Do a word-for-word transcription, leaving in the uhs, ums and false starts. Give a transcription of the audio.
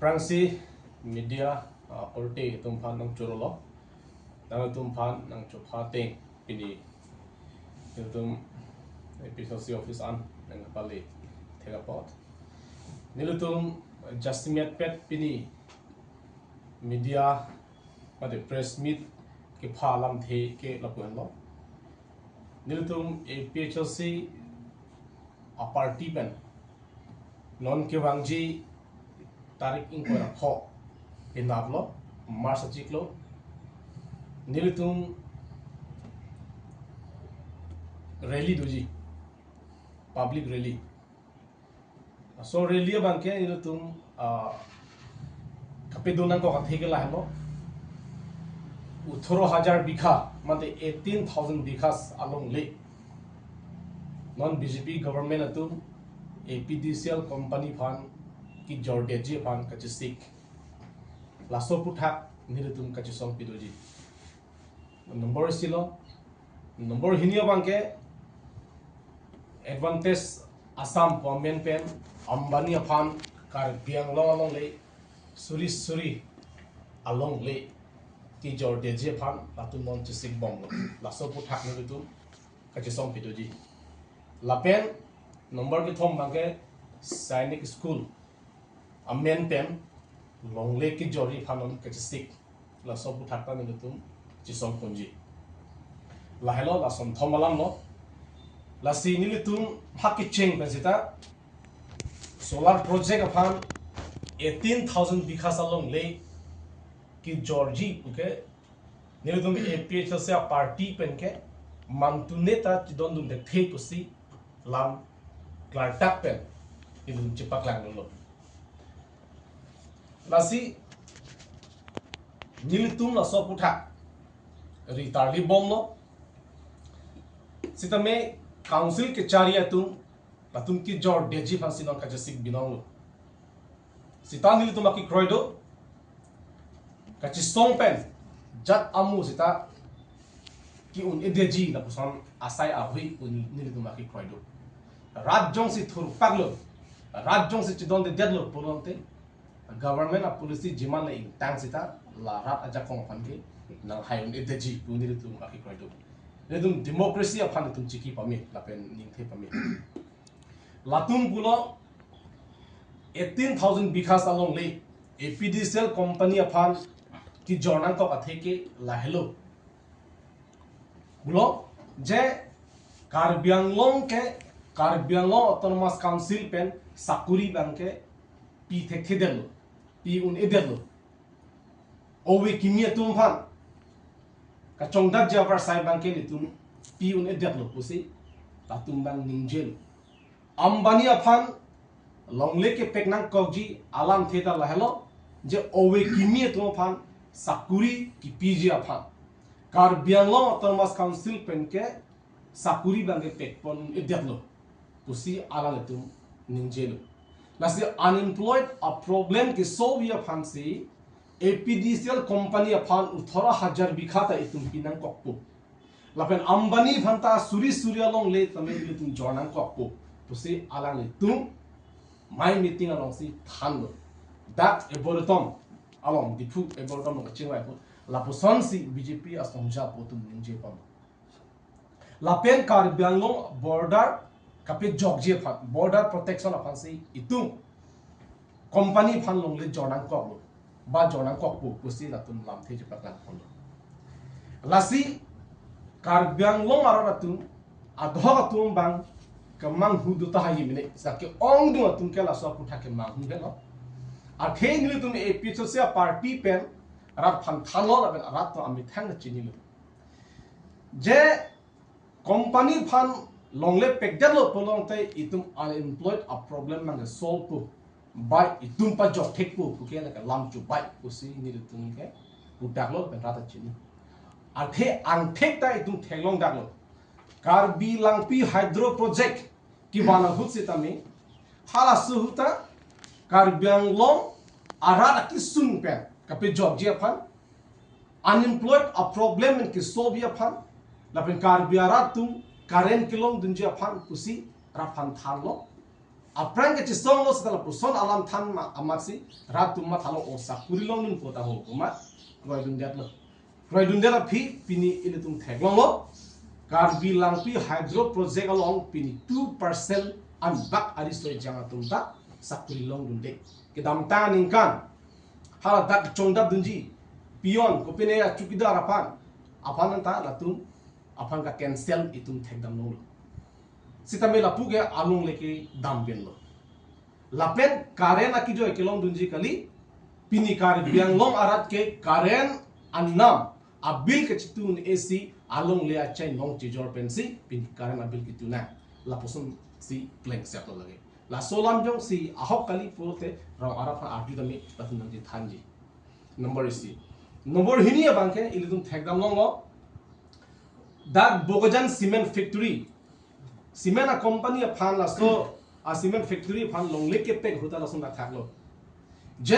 Aphrangsi media, ah, korte atum aphan nangchorolo. Nangtum aphan nangchopha ateng pini nelitum A P H L C office an nangpale thek apot. Nelitum jasemet pet pini media mate press meet kepha alamthe ke lapu-anlo. Nelitum A P H L C a party pen non kevangji tarik ingkoi ra pho penaplo, March achiklo, nelitum rally doji, public rally. So rally abangke nelitum, ah, kapedun nangkok athe ke lahelo. Othoro hajar bigha, mate eighteen thousand bighas alongle non B J P government atum A P D C L company aphan kejor detji aphan kachesik. Laso aphuthak nelitum kachesong pidoji. Number isi lo. Number hini abangke Advantage Assam pu amen pen Ambani aphan Karbi Anglong alongle, suri suri alongle kejor detji aphan latum non chesik bomlo. Laso aphuthak nelitum kachesong pidoji. Lapen number kethom abangke Sainik School amen pen longle kejorji aphan non kachesik. Laso aphuthak ta nelitum chesong ponji. Lahelo, lason thom alamlo. Lasi nelitum phak kecheng pen seta solar project aphan eighteen thousand bighas alongle kejorji puke nelitum A P H L C a party pen ke mantune ta chedondun dethe pusi lam klardak pen nelitum chepaklang dolo. Lasi nelitum laso aphuthak ri tarli bomlo. Sitame council kechari atum, latum kejor detji aphansi non kachesik binonglo. Seta nelitum akekroi do, kachesong pen jat amu seta ke-un-edetji lapuson asai ahui pu nelitum akekroi do. Rat jongsi thurpaklo, rat jongsi chedondedetlo pulote, government a policy jiman le ingtang seta la rat ajakong aphan ke nanghai un-edetji pu nelitum akekroi do. Nelitum democracy aphan nelitum chiki pame lapen ningthe pame. Latum pulo eighteen thousand bighas alongle A P D C L company aphan kejor nangkok athe ke lahelo. Pulo je Karbi Anglong ke, Karbi Anglong Autonomous Council pen sakuri abangke pi thekthedetlo, pi un-edetlo. Ove kimi atum aphan kachongdetji apar sai abangke nelitum pi un-edetlo pusi latum abang ningjelo. Ambani aphan longle kepek nangkokji alamthe ta lahelo, je ove kimi atum aphan sakuri kepiji aphan Karbi Anglong Autonomous Council pen ke sakuri abangke pekpon-edetlo pusi alanglitum ningjelo. Lasi unemployed a problem kesolve aphansi A P D C L company aphan othoro hajar bigha ta itum pi nangkokpo. Lapen Ambani aphan ta suri suri alongle tame ilitum jor nangkokpo pusi alanglitum mai meeting alongsi thanlo. Dak Arboretum along, Diphu Arboretum along kachingvai pu, lapusonsi B J P asongja pu atum ningje pon. Lapen Karbi Anglong border kapejokji aphan, border protection aphansi itum company aphan longle jor nangkoklo, ba jor nangkokpo pusi latum lamthe chepaklang ponlo. Lasi Karbi Anglong arat atum, adhok atum abang kemanghu do tahai mene, sa ke-ongdung atum ke laso aputhak kemanghu helo. Athe nelitum A P H L C a party pen rat aphan thanlo lapen rat atum amethang chinilo. Je company aphan longle pekdetlo pulote itum unemployed a problem nangke solve po, ba itum pajok thekpo puke lake lam chubai pusi nelitum ke pudaklo lapen rat ta chini. Athe angthek ta itum theklongdaklo. Karbi Langpi Hydro Project kevan ahut sitame, halaso ahut ta Karbi Anglong arat akesung pen kapejokji aphan, unemployed a problem pen kesolve aphan, lapen Karbi arat atum current kelongdunji aphan pusi rat aphan thanlo. Aphrang kechesonglo seta lapuson alam than ma amatsi rat atum mathalo, o sakuri longdunpo ta ho pu ma kroidundetlo. Kroidundet aphi pini ilitum theklonglo, Karbi Langpi Hydro Project along pini two percent anbak ariso ejang atum ta sakuri longdunde. Kedamtang aningkan haladak chongdapdunji peon kopine achowkidar aphan, aphan anta latum aphan ka-cancel itum thekdamlonglo. Sitame lapu ke alongle kedam pinlo. Lapen current akejoi kelongdunji kali, pini Karbi Anglong arat ke current anam abill kachetun esi alongle achai nong chejor pensi pini current abill ketun nang. Lapusonsi plengsetlo lake. Laso alam jongsi ahok kali pulote rong arat aphan arjudamji, latum nangchethanji. Number isi. Number hini abangke ilitum thekdamlonglo, dak Bokajan Cement Factory, cement a-company aphan, laso a-cement factory aphan longle kepek ahut ta lason dak thaklo. Je